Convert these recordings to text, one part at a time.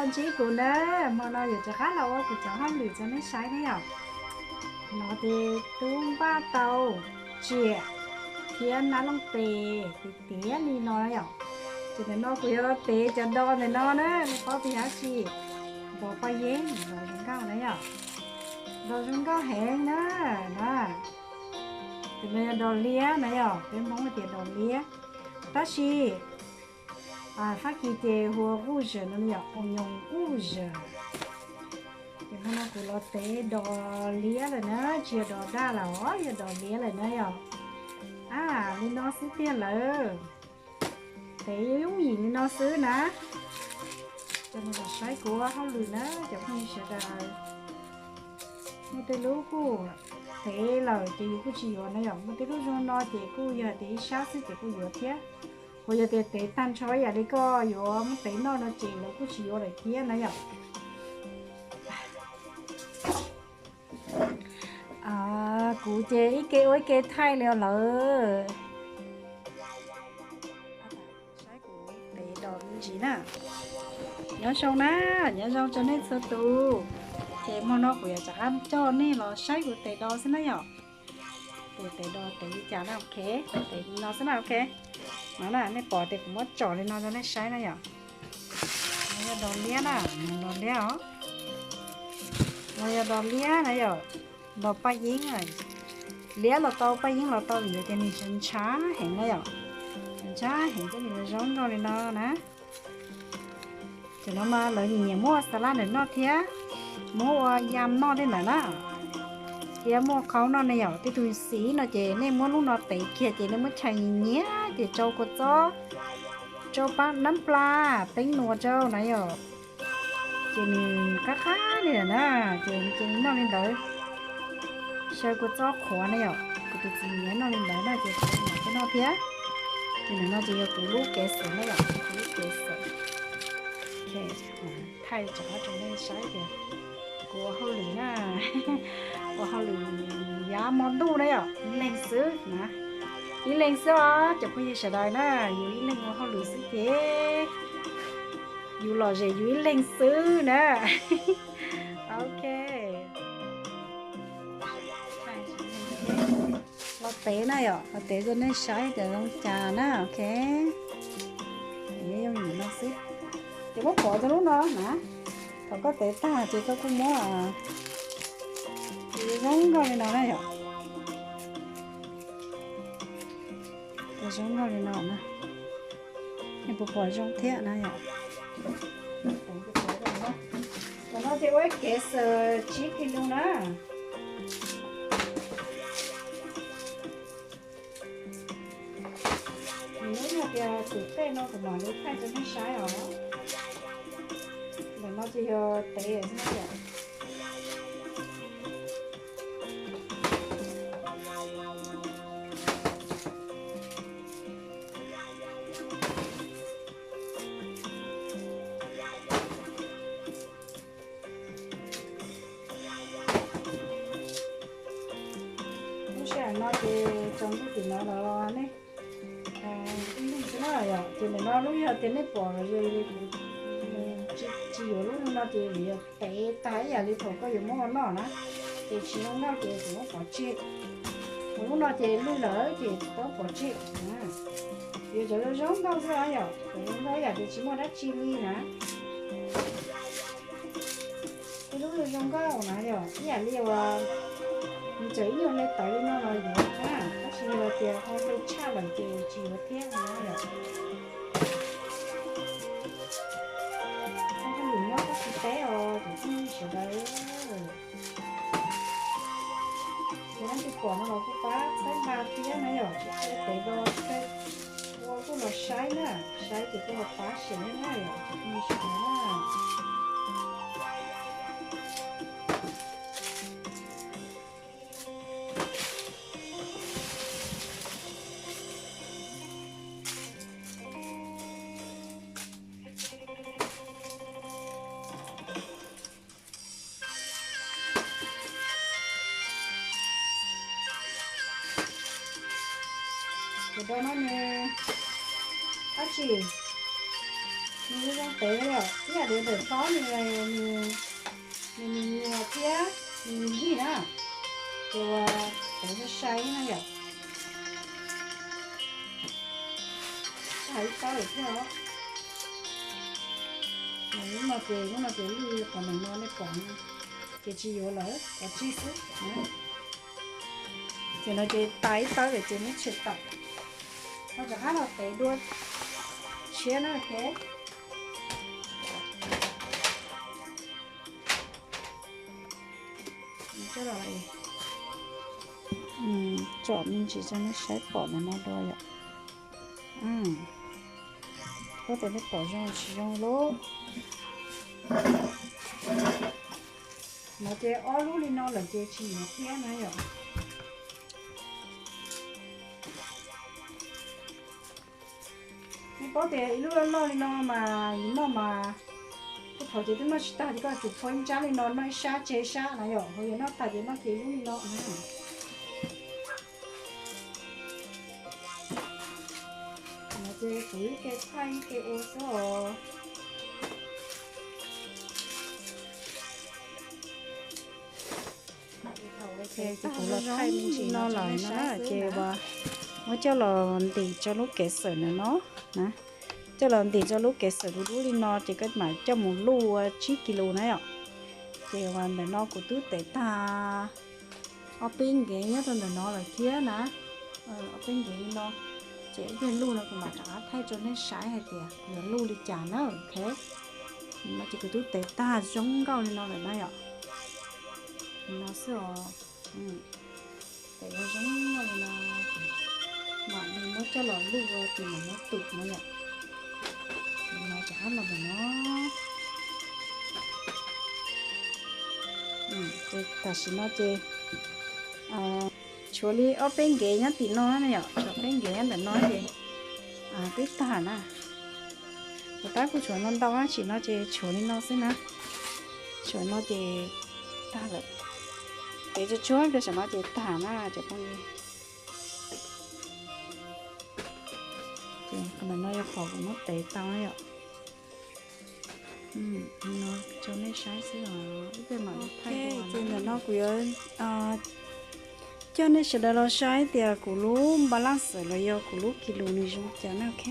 Ntsib kuv na, hmo no yuav rov qab los ua kuv cov hauj lwm rau nej saib na yom. No ces tub npaj tau tsiam thiab nab looj tes tiav tiav li no na yom. Ces ntawm no kuv yuav los tev cov dos ntawm no na, nej paub tias dab tsi? Dos paj yeeb, dos zoo nkauj na yom. Dos zoo nkauj heev na, na. Ces no yog dos liab na yom, peb Hmoob hais tias dos liab. Tab sis Fab Kis ces hu ua quj zawm no yom, ua nyoos quj zawm. Ces hmo no kuv los tev dos liab lawm na, tsis yog dos daj lawm os, yog dos liab lawm na yom. A, li no xwb tiag lawm. Tev yooj yim li no xwb na. Coj nej los saib kuv ua hauj lwm na cov phooj ywg sawv daws. Muaj tej lub kuj tev lawm ces yus kuj tsis yuav na yom, muaj tej lub zoo no ces kuj yog tias ib sab xwb ces kuj yuav thiab. Ho yog tias tev tag nrho ib yam li koj yuav muab tev noj no ces lawv kuj tsis yuav lawm thiab na yom. Kuv ces ib ke ua ib ke thaij li os lawm. Saib kuv tev dos me ntsis na. Nyob zoo na, nyob zoo rau nej txhua tus. Ces hmo no kuv yuav rov qab coj nej los saib kuv tev dos xwb na yom. Kuv tev dos tev li cas na, ok, tev li no xwb na, ok. No na, nej pom tias kuv muab tsom li no rau nej saib na yom. No yog dos liab na, dos liab os. No yog dos liab na yom, dos paj yeeb. Liab los tau, paj yeeb los tau, vim yog tias nws ntshav heev na yom. Ntshav heev thiab nws zoo nkauj li no na. Cov no mas lawv nyiam muab ua xas laj ntawm noj thiab, muab ua yam noj tej ntawd na. Thiab muaj qhauv noj ne yom, tej tus xiv no ces nej muab lub no tev kiag ces nej muab chais nyiam ces tsau kua txob, tsau pab nab plas teeb nua rau na yom. Ces nws qab qab li lawm na, ces nws cia li noj li ntawd. Xyaw kua txob qhuav na yom, kuv tus txiv nyiam noj li ntawd na ces kuv mam coj noj thiab. Ces ntawm no ces yog kuv lub kev xwm na yom, kuv lub kev xwm. Ok, thaij rov qab rau nej saib tias kuv ua hauj lwm na, ua hauj lwm yav hmo ntuj na yom, ib leeg xwb na. Ib leeg xwb os cov phooj ywg sawv daws na, yus ib leeg ua hauj lwm xwb ces yus lom zem yus ib leeg xwb na. Ok. Los tev na yom, los tev rau nej saib tias zoo cas na, ok. Yooj yim no xwb. Ces muab pov rau lub no na. Thaum koj tev tag ces koj kuj muab, ces zoo nkauj li no na yom. Ces zoo nkauj li no na. Nej puas pom zoo thiab na yom. Tam no ces ua ib kev xwm tsib kis lus na. Nws lub yog tias tus tej no kuv mam li thaij rau nej saib os. Ntawm no ces yog tev xwb na yom. Lub sij hawm no ces tsaus ntuj tim no los ne, ib leeg xwb na yom. Ces ntawm no lub yog tias nej pom zoo li kuv tsis yuav lub no ces vim yog tev tag ib yam li thaum koj yuav muab ua noj na, ces tsis zoo nkauj ces kuv muab pov tseg. Lub no ces lwj lawm ces tau pov tseg. Yuav cov zoo nkauj xwb yom, cov zoo nkauj ib yam tias tsis muaj dab tsi li na. Tej lub zoo nkauj na yom, ib yam li uas nws tseem ib nyuag hle tawv li no los yuav na, tab sis yog tias ho hle tshaj lawm ces tsis yuav thiab na yom. Hauj lwm nyob koj tsis teb os cov phooj ywg sawv daws. Ces leej twg pom no los kuj pab txhawb nqa thiab na yom, tsis txhawb pem los ua kuj los saib na, saib ces kuj los pab share na yom, cov phooj ywg sawv daws na. Kuv do no nws dab tsi? Nws zoo tev yom, ib yam li ntawm hlob nws, nws nyuag thiab nws nqhis na, ces ua tev sai sai na yom. Tag ib taub lawm thiab os. Lub no ces, lub no ces lwj qhov ntawm no nej pom, ces tsis yuav lawm, qhov tsib xwb. Ces no ces tas ib taub lawm ces muab tshem tawm. Ho rov qab los tev dua tshiab na, ok. Coj los tsom me ntsis rau nej saib pom ntawm no dua yom. Koj tes nej pom zoo tsis zoo lub. No ces ob lub li no lawm ces tsis yuav thiab na yom. Nej paub tias ib lub loj loj li no mas yus noj mas, kuv thaum ces twb noj tsis tag ces koj tsum phua ib nrab li no noj ib sab tseg ib sab na yom, ho yog noj tag ces noj kiag ib lub li no na. No ces kuv ib ke thaij ib ke ua xwb os. Ces kuv los thaij me ntsis no lawm no na, ces muab coj los ntim rau lub kev xwm ntawm no na. Coj los ntim rau lub kev xwm dub dub li no ces koj mam coj mus luj ua tsib kis lus na yom. Ces ntawm no kuv twb tev tag ob peb nkev nyob rau ntawm no lawm thiab na. Ob peb nkev li no, ces ib pliag luj no kuv mam rov qab thaij rau nej saib hais tias kuv yuav luj li cas na, ok. No ces kuv twb tev tag zoo nkauj li no lawm na yom. No xwb os. Tev ua zoo nkauj li no, mam li muab coj los luj ua ces mam muab tum no yom. No rov qab los ntawm no. Ces tam sim no ces tshuav li ob peb nkev nyob tim no na yom, tshuav peb nkev nyob ntawm no ces twb tag na. Puas tab kuj tshuav no ntau na, tam sim no ces tshuav li no xwb na. Tshuav no ces tag lawm. Tev tsuag tsuag rau saum no ces tag na cov phooj ywg. Ces qhov ntawm no yog qhov kuv muab tev tau na yom. No rau nej saib xwb os, ib pliag mam li thaij. Ces ntawm no kuv yuav coj nej sawv daws los saib tias kuv lub npa laj xwm los yog kuv lub kis lus nws zoo cas na, ok.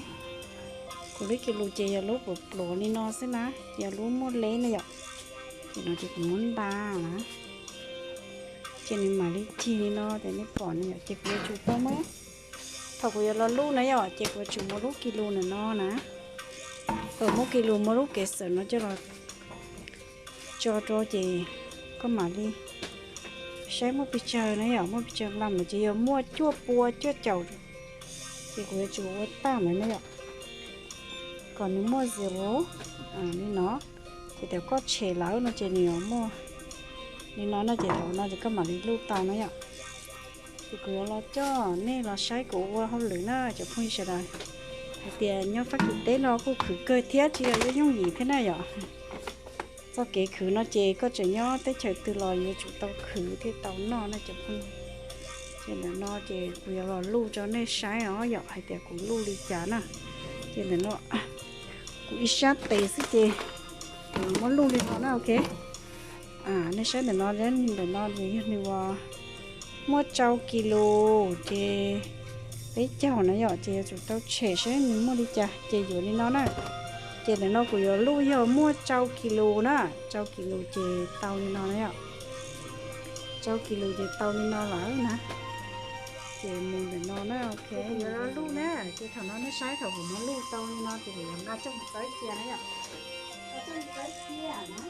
Kuv lub kis lus ces yog lub pluav pluav li no xwb na, yog lub muaj leb na yom. Ces no ces kuv muab nta na, ces nws mam li cig li no ces nej pom na yom, ces kuv yuav tsum tau muab, thaum kuv yuav los luj na yom, ces kuv yuav tsum muab lub kis lus ntawm no na, muab kis lus muab lub kev xwm no coj los tso rau ces koj mam li saib muaj pes tsawg na yom, muaj pes tsawg nqam lawm ces yog muaj cuaj pua cuaj caum, ces kuv yuav tsum ua tag lawm na yom, kom nws muaj zero li no, ces thaum koj tshem lawm no ces nws yuav muaj li no na, ces thaum no ces koj mam li luj tau na yom. Ces kuv yuav los coj nej los saib kuv ua hauj lwm na cov phooj ywg sawv daws, hais tias nyob Fab Kis teb no kuj khwv kawg thiab tsis yog yooj yooj yim thiab na yom. Txoj kev khwv no ces koj tseem nyob teb chaws twg los yuav tsum tau khwv thiaj tau noj na cov phooj ywg. Ces ntawm no ces kuv yuav los luj rau nej saib os yom, hais tias kuv luj li cas na. Ces ntawm no kuv ib sab tes xwb ces kuv yuav muab luj li no na, ok. Nej saib ntawm no, ntawm no yog nws ua muaj rau kis lus ces peb caug na yom, ces yuav tsum tau tshem saib nws muaj li cas ces yuav li no na. Ces ntawm no kuv yuav luj yog muaj rau kis lus na, rau kis lus ces tau li no na yom. Rau kis lus ces tau li no lawm na. Ces mus ntawm no na, ok, kuv yuav luj na, ces thaum no nej saib thaum kuv muab luj tau li no ces kuv yuav nqa coj mus txawb cia na yom. Nqa coj mus txawb cia na.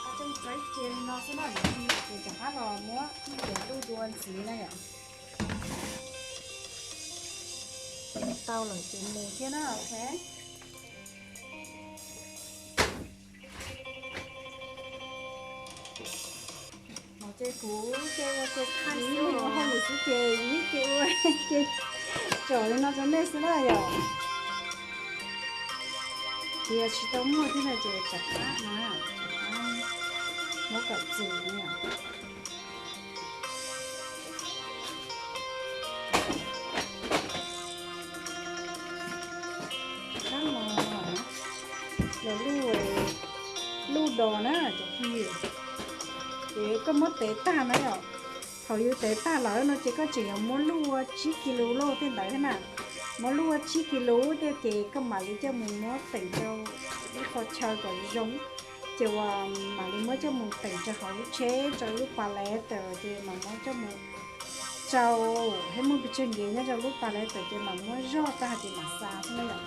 Nqa coj mus txawb cia li no xwb na, ces rov qab los muab coj mus luj dua ntxiv na yom. Tau lawm ces mus thiab na, ok. Ces kuv ua ke ua ke thaij xwb, ua hauj lwm xwb ces ib ke ua ke tsom li no rau nej xwb na yom. Ces yog tsis tau muaj thiab no ces rov qab na, rov qab muab kom txum na yom. Ces koj muab tev tag na yom, thaum yus tev tag lawm no ces koj tseem yuav muab luj ua tsib kis lus lauj tej ntawd thiab na. Muab luj ua tsib kis lus thiab ces koj mam li coj mus muab teem rau ib qho chaw kom zoo, ces uas mam li muab coj mus teem rau hauv lub tsheb rau lub pas lev tawm ces mam muab coj mus tsau, thiab muaj pes tsawg nkev nyob rau lub pas lev tawm ces mam muab zog tag ces mam xa xwb na yom.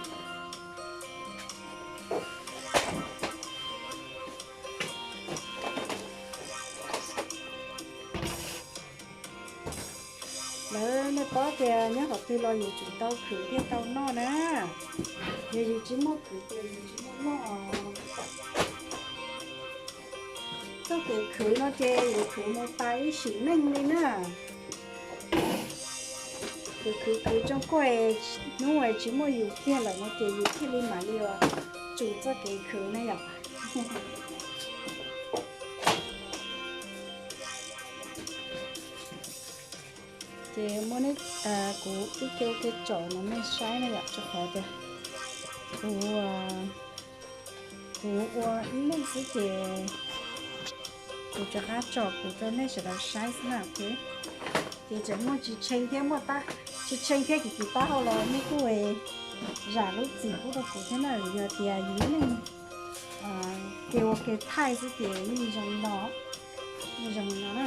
Lawv nej paub tias nyob qhov twg los yus tsum tau khwv thiaj tau noj na. Yog yus tsis muaj khwv ces yus tsis muaj noj. Txoj kev khwv no ces yus khwv mus tas ib sim neej li na. Yus khwv khwv tsoo koj, hnub tsis muaj yus kiag lawm no ces yus thiaj li mam li tsum txoj kev khwv na yom. Ces muab neb, kuv ib ke ua ke tsom no nej saib na yom, rau qhov tias kuv, kuv ua ib leeg xwb ces kuv rov qab tsom kuv rau nej sawv daws saib xwb na. Ces tseem muaj tsis tshee thiab, muaj tab tsis tshee thiab, kuv tiv taub hau los nej kuj zam lub txim pub rau kuv thiab na. Yog tias yus ib leeg ke ua ke thaij xwb ces yeej zoo li no, yeej zoo li no na.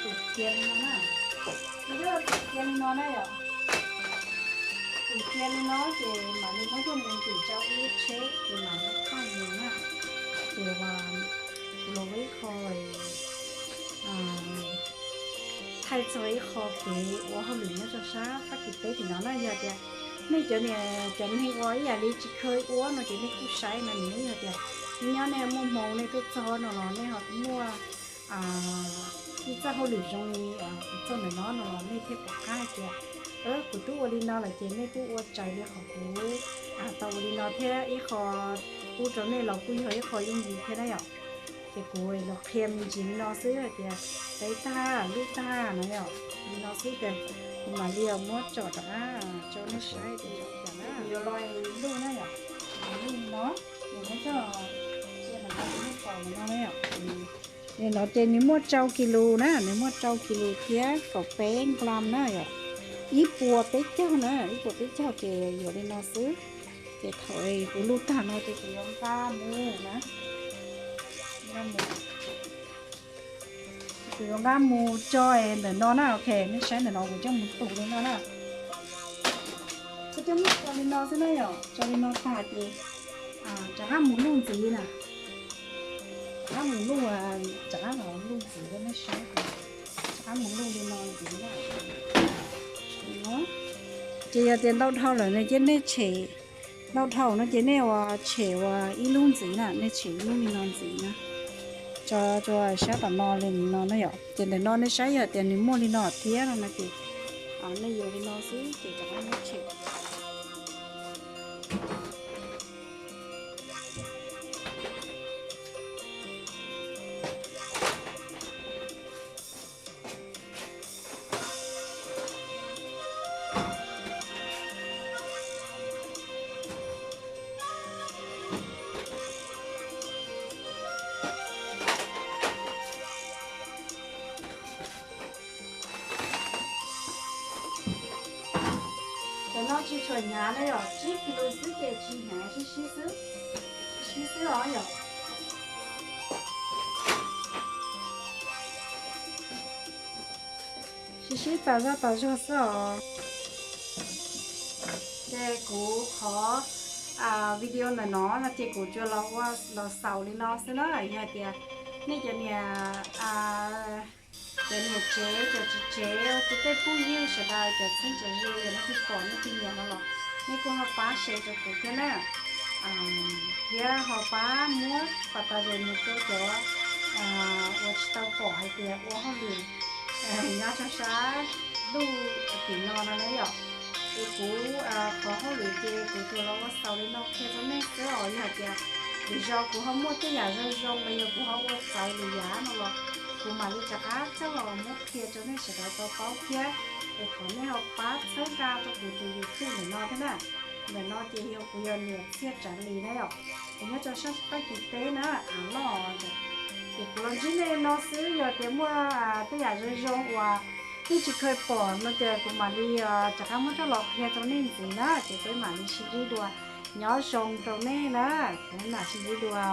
Tus cia li no na, tus cia li no na yom. Tus cia li no ces mam li muab coj mus ntim rau ib lub tsheb ces mam li thaij mus na. Ces kuv los ua ib qho thaij txog ib qho kev ua hauj lwm nyob rau sab Fab Kis teb tim no na. Yog tias nej cov niam cov neeg uas ib yam li tsis kheev ua no ces nej kuj saib no, nws yog tias nyob nej muaj hmoo nej tuaj txog no los nej ho muaj ib txoj hauj lwm zoo li kuv txog ntawm no no los nej thiaj pom qab hais tias kuv twb ua li no lawm ces nej kuj ua raws li qhov kuv tau ua li no thiab. Ib qho pub rau nej los kuj yog ib qho yooj yim thiab na yom. Ces kuv los qhia me ntsis li no xwb hais tias teb tag lub tag no yom, li no xwb ces kuv mam li muab tsom rov qab rau nej saib tias zoo li cas na. Kuv yuav los luj na yom, luj li no, ces neb coj cia mam li pom li no na yom. Nim no ces nws muaj rau kis lus na, nws muaj rau kis lus thiab kaum peb nplam na yom, ib puas peb caug na, ib puas peb caug ces yuav li no xwb. Ces thaum kuv luj tag no ces kuv yuav nqa mus na, kuv yuav nqa mus tso ntawm no na. Ok, nej saib ntawm no kuv coj mus tus li no na. Kuv coj mus tso li no xwb na yom, tso li no tag ces rov qab mus luj ntxiv na. Rov qab mus luj, rov qab los luj ntxiv rau nej saib, rov qab mus luj li no ntxiv na. Ces yog tias ntau dhau lawm no ces nej tshem, ntau dhau no ces nej ua tshem ua ib lub ntxiv na, nej tshem ib lub li no ntxiv na, tso rau sab tom no li no na yom. Ces ntawm no nej saib yog tias nws muaj li no thiab no no ces nej yuav li no xwb ces rov qab muab tshem. Cov no tsis tshua hnyav na yom, tsib kis lus xwb ces tsis hnyav, sib sib xwb, sib sib xwb os yom. Sib sib tas zog tas zog xwb os. Ces kuv qhov video ntawm no no ces kuv tsuas los ua los xaus li no xwb na. Yog tias nej cov niam, cov niam tsev, cov txiv tsev, tus tej phooj ywg sawv daws cov txheeb cov ze uas nej twb pom nej twb nyiam no los nej kuj ho pab share rau kuv thiab na. Thiab ho pab muab pas tas zes mus rau cov uas tsis tau pom hais tias ua hauj lwm nyob rau sab luj tim no no na yom. Ces kuv qhov hauj lwm ces kuv tsuas los ua xaus li no qhia rau nej xwb os. Yog hais tias lwm zaus kuv ho muaj tej yam zoo zoo los yog kuv ho ua txawv lwm yam no los kuv mam li rov qab coj los muab qhia rau nej sawv daws tau paub thiab. Es thov nej ho pab txhawb nqa rau kuv tus YouTube ntawm no thiab na. Ntawm no ces yog kuv yog niam Txhiaj Tsav Lis na yom, kuv nyob rau sab qaib kis teb na, av loj. Ces kuv los ntsib nej no xwb, yog tias muaj tej yam zoo zoo uas nej tsis kheev pom no ces kuv mam li rov qab muab coj los qhia rau nej ntxiv na, ces peb mam li sib ntsib dua. Nyob zoo rau nej na, peb mam sib ntsib dua.